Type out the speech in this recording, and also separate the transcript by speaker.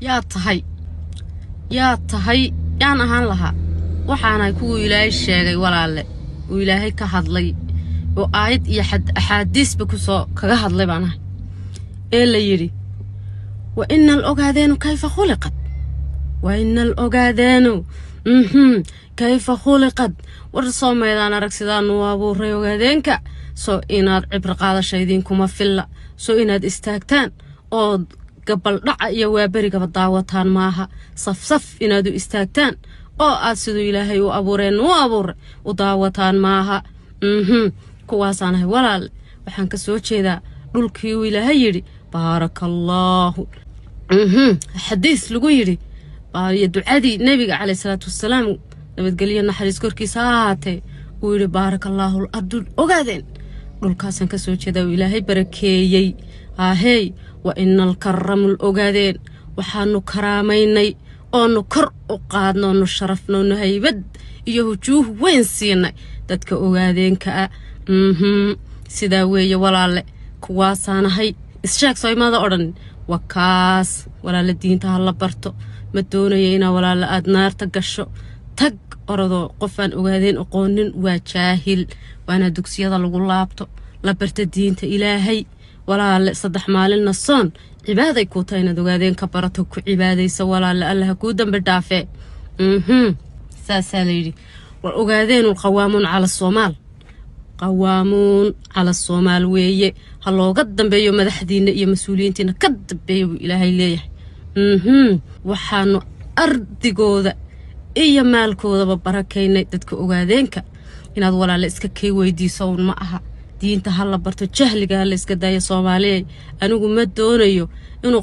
Speaker 1: Yaa tahay? Yaa tahay? Yaan ahaan lahaa? Waxaanahay kuwuu Ilaahay sheegay, walaalle, uu Ilaahay ka hadlay oo aayad iyo axaadiisba kusoo kaga hadlay baan ahay, ee la yidhi: "Wa ina al ogaadeenu kayfa khuliqad, wa ina al ogaadeenu kayfa khuliqad." War soo maydaan arag sidaanu abuuray Ogaadeenka? Soo inaad cibro qaadasha idinkuma filla? Soo inaad istaagtaan ood gabaldhaca iyo waaberigaba daawataan maaha? Safsaf inaad u istaagtaan oo aad siduu Ilaahay u abuureen u abuuray u daawataan maaha? Kuwaasaanahay, walaale. Waxaan ka soo jeedaa dhulkii uu Ilaahay yidhi "baaraka allaahu", xadiis lagu yidhi iyo ducadii Nebiga caleyh salaatu wasalaam, nabadgelyo naxariis korkiisa ha ahaatee, uu yidhi "baaraka allaahu lardul Ogaadeen". Dhulkaasaan ka soo jeedaa uu Ilaahay barakeeyey. Haahey, wa ina alkaramul Ogaadeen, waxaanu karaamaynay oonu kor u qaadno, oonu sharafno, onu haybad iyo hujuuh weyn siinay dadka Ogaadeenka ah. Sidaa weeye, walaalle, kuwaasaanahay. Issheeg soo imaada odhan waa kaas. Walaale, diinta ha la barto. Ma doonaya inaa, walaale, aad naarta gasho. Tag orodoo, qofaan Ogaadeen aqoonin waa jaahil. Waana dugsiyada lagu laabto, la barta diinta Ilaahay. Walaale, 3 maalinna soon cibaaday kuu tahay inaad Ogaadeen ka barato, ku cibaadayso. Walaale, Alla ha kuu dambi dhaafee. Saasaa la yidhi: "War Ogaadeenu qawaamuun cala Soomaal, qawaamuun cala Soomaal weeye. Ha looga dambeeyo madaxdiina iyo mas-uuliyiintiina ka dambeeya," buu Ilaahay leeyahay. Waxaanu ardigooda iyo maalkoodaba barakaynay dadka Ogaadeenka. Inaad, walaale, iska kay weydiiso un ma aha. Diinta ha la barto, jahliga ha la iska daayo. Soomaaliya, anigu ma doonayo inuu